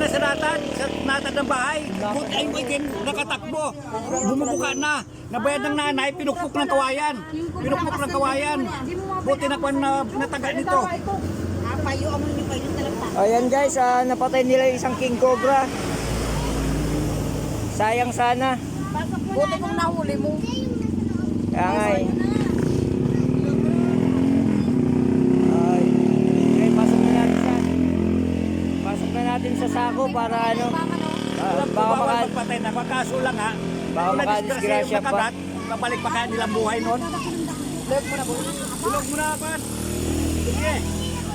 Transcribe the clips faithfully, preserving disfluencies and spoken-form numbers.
Sa natad, sa natad ng bahay. Buti ay mo itin, nakatakbo. Bumubuka na. Nabayad ng nanay, pinukpok ng kawayan. Pinukpok ng kawayan. Buti na kwan na nataga nito. Ayan guys, ah, napatay nila yung isang king cobra. Sayang sana. Buti kung nahuli mo. Kaya nga eh. Ay. Okay, pasok na natin sa, pasok na natin sa sako para ano. Ah, baka maka- Magpatay na, magkaso lang ha. Baka makadisgrasya pa. Makagat, mabalik pa kaya nilang buhay nun. Bilog mo na, boy. Bilog mo na, Pan. Sige.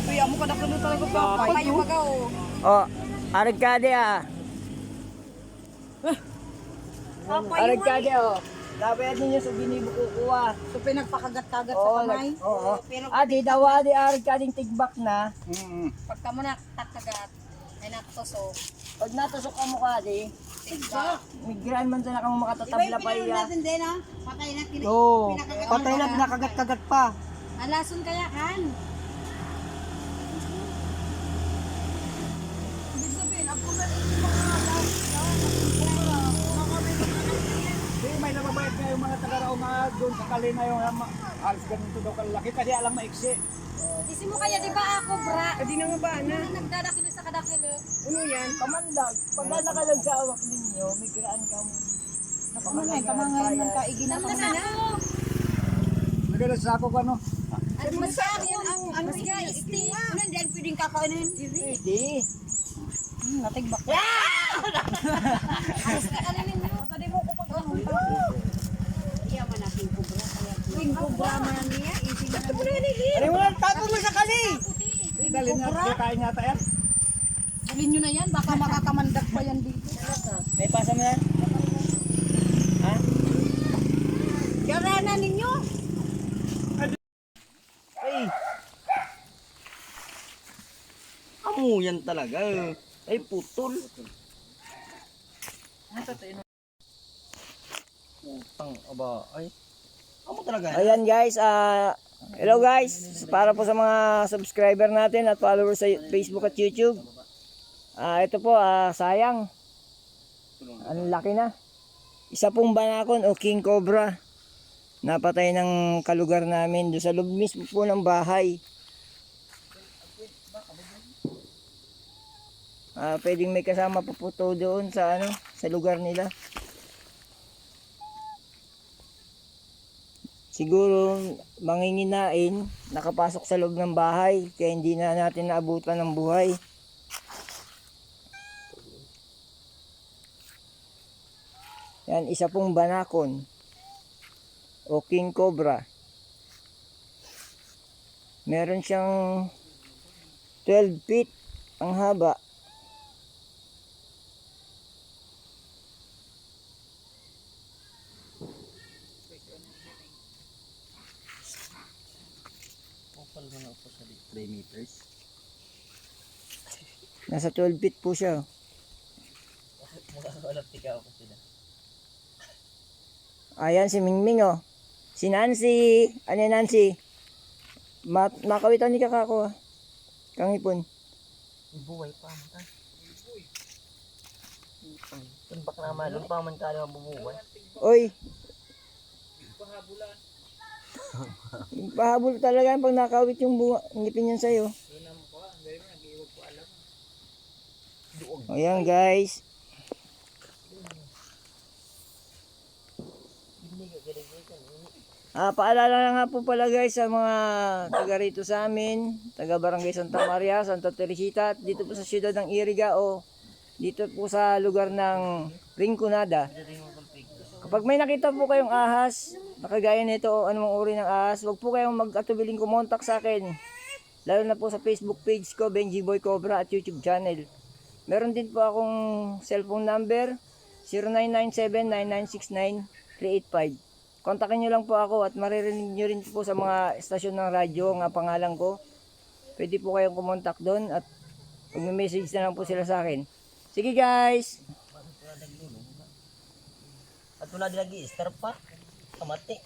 Uy, amo ka na kuno talaga, Papa. Papayo baga, oh. Oh, arig kade ah. Papayo. Arig kade, oh. Dapat ninyo sa binibuko ko, ah. So, pinagpakagat-kagat sa kamay? Oo. Ah, di daw, ah, di arig kading tigbak na. Mm. Pagka mo na takagat, ay natusok. Pag natusok ka mo ka, di. Tigbak. Migran man sana kamo makatatabla pa iya. Patay na, pinakagat-kagat pa. Alason kaya kan. Ibig sabihin, ang pumunta yung mga alas, ah, Di, may nababait nga yung mga taga-Raonga doon sa Kalina yung, ah, ma-, halos ganito daw kalaki. Kasi alang maiksi. Isi mo kaya, di ba ako, bra? Adi na nga ba, na? Nagdadakil sa kadakil, eh. Ano yan? Kamandag. Pagka nakalag sa awak ninyo, may kiraan ka mo. Kamangan, kamangan man ka, igina ka mo. Nagdala sa ako, ano? Ano mo sa akin, ang, ano siya, isti? Ano, hindi yan pwedeng kakainin? Pwede. Hmm, natigbak. Ayos ka, ano ninyo? Tadi mo ko pag-, ano, Iya man aking kubra, kaya King Cobra man niya, isi na lang. Ano mo lang, tapon mo sa kali! Dali na, kaya kain yata yan. Dali nyo na yan, baka makakamandag pa yan dito. May pasa mo yan? Ha? Yara na ninyo! Ay! Amo yan talaga. Ay, putol. Putang aba, ay. Amo talaga. Ayan guys, ah, hello guys. Para po sa mga subscriber natin at followers sa Facebook at YouTube. Ah, ito po, ah, sayang. Ang laki na. Isa pong banakon o king cobra. Napatay ng kalugar namin doon sa loob mismo po ng bahay. Ah, pwedeng may kasama pa po to doon sa ano, sa lugar nila. Siguro manginginain, nakapasok sa loob ng bahay, kaya hindi na natin naabutan ng buhay. Yan, isa pong banakon o king cobra. Meron siyang twelve feet ang haba. Upal mo na upal sa three meters. Nasa twelve feet po siya. Makakalap tika ako sila. Ayan si Mingming, oh. Si Nancy. Ano yan, Nancy? Ma-, makawitan ni kakako, ah. Kang ipon. Buhay pa, mata. Putang, bak naman, doon pa man ka naman bubuhay. Oy. Pahabol talaga yan pag nakawit yung bunga, ngipin yan sa'yo. Ayan, guys. Ah, paalala na nga po pala, guys, sa mga taga rito sa amin, taga Barangay Santa Maria, Santa Teresita, at dito po sa siyudad ng Iriga o dito po sa lugar ng Rinconada. Kapag may nakita po kayong ahas, na kagaya nito o anumang uri ng ahas, huwag po kayong mag-atubiling kumontak sa akin. Lalo na po sa Facebook page ko, Benji Boy Cobra, at YouTube channel. Meron din po akong cellphone number, zero nine nine seven nine nine six nine three eight five. Kontakin niyo lang po ako at maririnig niyo rin po sa mga estasyon ng radyo ang pangalan ko. Pwede po kayong kumontak doon at mag-message na lang po sila sa akin. Sige, guys! At wala din lagi, star pa. Kamati.